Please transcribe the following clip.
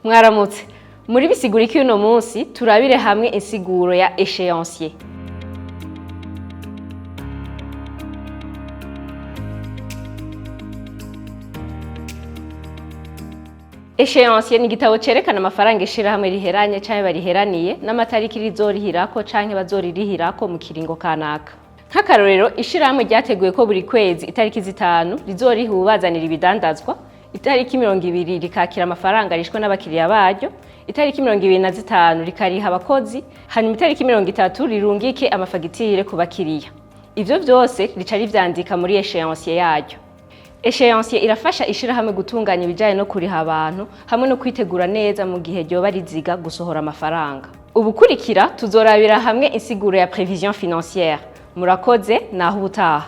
Mwaramutse. Muri Bisiguriki uno munsi turabire hamwe insiguro ya échéancier. Échéancier ni igitabo cerekana amafaranga ishirahamwe riheranye canke bariheraniye n'amatariki rizorihirako canke bazoririhirako mu kiringo kanaka. Nk'akarorero, ishirahamwe ryateguye ko buri kwezi itariki 5 rizoriha uwubazanira ibidandazwa, itariki 20 rikakira amafaranga rishwe n'abakiriya baryo, itariki 25 rikariha abakozi, hanyuma itariki 30 rirungike amafagitire ku bakiriya. Ivyo vyose rica rivyandika muri échéancier yaryo. Échéancier irafasha ishirahamwe gutunganya ibijanye no kuriha abantu hamwe no kwitegura neza mu gihe ryoba riziga gusohora amafaranga. Ubukurikira tuzorabira hamwe insiguro ya prévision financière. Murakoze, naho ubutaha.